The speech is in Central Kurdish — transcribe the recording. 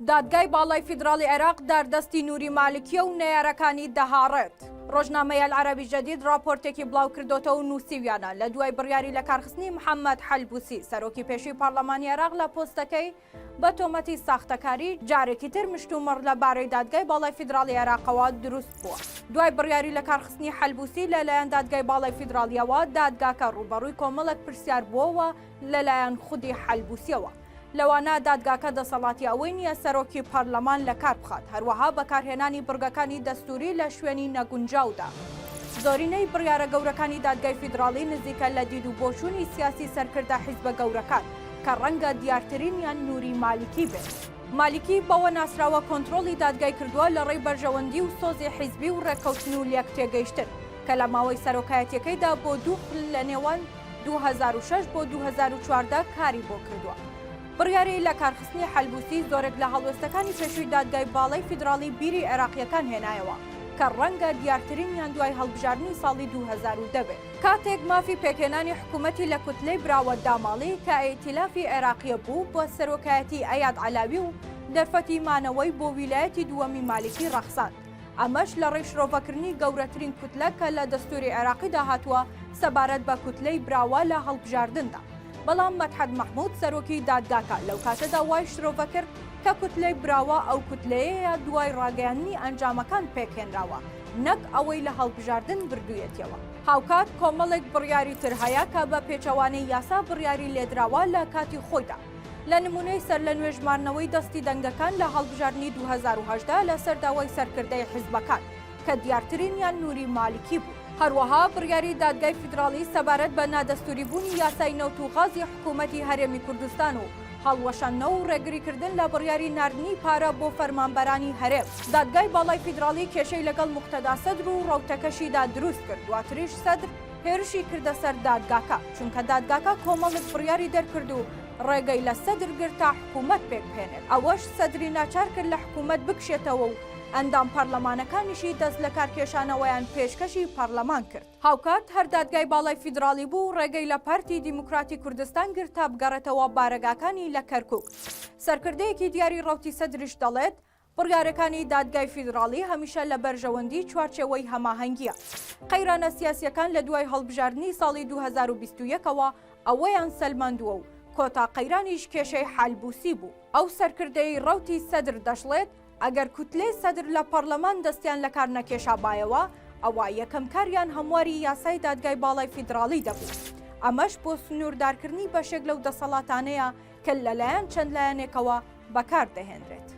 دادگای باڵای فیدراڵی عێراق داردەستی نوری مالکیە و نەیارەکانی دەهاڕێت. ڕۆژنامەی العربی جدید ڕاپۆرتێکی بڵاوکردۆتەوە و نووسیویانە، لە دوای بڕیاری لەکارخستنی محەمەد حەلبوسی، سەرۆکی پێشووی پەڕلەمانی عێراق لە پۆستەکەی بە تۆمەتی ساختەکاری، جارێکی تر مشتومڕ لە بارەی دادگای باڵای فیدراڵی عێراقەوە دروست بووە. دوای بڕیاری لەکارخستنی حەلبوسی لە لایەن دادگای باڵای فیدراڵییەوە، دادگاکە ڕووبەڕووی کۆمەڵێک پرسیار بووەوە لەلایەن خودی حەلبوسییەوە. لەوانە دادگاکە دەسەڵاتی ئەوەی نییە سەرۆکی پەرلەمان لەکار بخات، هەروەها بەکارهێنانی بڕگەکانی دەستووری لە شوێنی نەگونجاودا. زۆرینەی بڕیارە گەورەکانی دادگای فیدراڵی نزیکە لە دید و بۆچوونی سیاسی سەرکردە حیزبە گەورەکان، کە ڕەنگە دیارترینیان نوری مالیکی بێت. مالیکی بەوە ناسراوە کۆنترۆڵی دادگای کردووە لەڕێی بەرژەوەندی و سۆزی حیزبی و ڕێککەوتن و لێکتێگەیشتن، کە لە ماوەی سەرۆکایەتییەکەیدا بۆ دوو خول لەنێوان 2006 بۆ 2014 کاری بۆ کردووە. بڕیاری لەکارخستنی حەلبوسی زۆرێک لە هەڵوێستەکانی پێشووی دادگای باڵای فیدراڵی بیری عێراقییەکان هێنایەوە، کە ڕەنگە دیارترینیان دوای هەڵبژاردنی ساڵی 2010 بێت، کاتێک مافی پێکهێنانی حکوومەتی لە کوتلەی براوە داماڵی کە ئیتیلافی عێراقییە بوو بە سەرۆکایەتی ئەیاد عەلاوی و دەرفەتی مانەوەی بۆ ویلایەتی دووەمی مالیکی ڕەخساند. ئەمەش لە ڕێی شرۆڤەکردنی گەورەترین کوتلە کە لە دەستووری عێراقیدا هاتووە سەبارەت بە کوتلەی براوە لە هەڵبژاردندا. بەڵام مەدحەت مەحمود سەرۆکی دادگاکە لەو کاتەدا وای شرۆڤە کرد کە کوتلەی براوە ئەو کوتلەیەیە دوای ڕاگەیاندنی ئەنجامەکان پێکهێنراوە نەک ئەوەی لە هەڵبژاردن بردوویەتیەوە. هاوکات کۆمەڵێک بڕیاری تر هەیە کە بە پێچەوانەی یاسا بڕیاری لێدراوە لە کاتی خۆیدا. لە نمونەی سەرلەنوێ ژماردنەوەی دەستی دەنگەکان لە هەڵبژاردنی 2018 لەسەر داوای سەرکردەی حیزبەکان کە دیارترینیان نوری مالکی بوو. هەروەها بڕیاری دادگای فیدراڵی سەبارەت بە نادەستوریبوونی یاسای نەوت و غازی حکوومەتی هەرێمی کوردستان و هەڵوەشاندنەوە و ڕێگریکردن لە بڕیاری ناردنی پارە بۆ فەرمانبەرانی هەرێم. دادگای باڵای فیدراڵی کێشەی لەگەڵ موقتەدا سەدر و ڕەوتەکەشیدا دروست کرد، دواتریش سەدر هێرشی کردە سەر دادگاکە، چونکە دادگاکە کۆمەڵێک بڕیاری دەرکرد و ڕێگەی لە سەدر گرت تا حکوومەت پێکبهێنێت، ئەوەش سەدری ناچار کرد لە حکوومەت بکشێتەوە و ئەندام پەرلەمانەکانیشی دەست لەکارکێشانەوەیان پێشکەشی پەرلەمان کرد. هاوکات هەر دادگای باڵای فیدراڵی بوو ڕێگەی لە پارتی دیموکراتی کوردستان گرت تا بگەڕێتەوە بارەگاکانی لە کەرکوک. سەرکردەیەکی دیاری ڕەوتی سەدریش دەڵێت، بڕیارەکانی دادگای فیدراڵی هەمیشە لە بەرژەوەندی چوارچێوەی هەماهەنگییە. قەیرانە سیاسییەکان لە دوای هەڵبژاردنی ساڵی 2021 ەوە ئەوەیان سەلماندووە و کۆتا قەیرانیش کێشەی حەلبوسی بوو. ئەو سەرکردەیەی ڕەوتی سەدر دەشڵێت، ئەگەر کوتلەی سەدر لە پەڕلەمان دەستیان لەکار نەکێشابایەوە، ئەوا یەکەم کاریان هەمواری یاسای دادگای باڵای فیدراڵی دەبوو. ئەمەش بۆ سنووردارکردنی بەشێک لەو دەسەڵاتانەیە کە لەلایەن چەند لایەنێکەوە بەکار دەهێنرێت.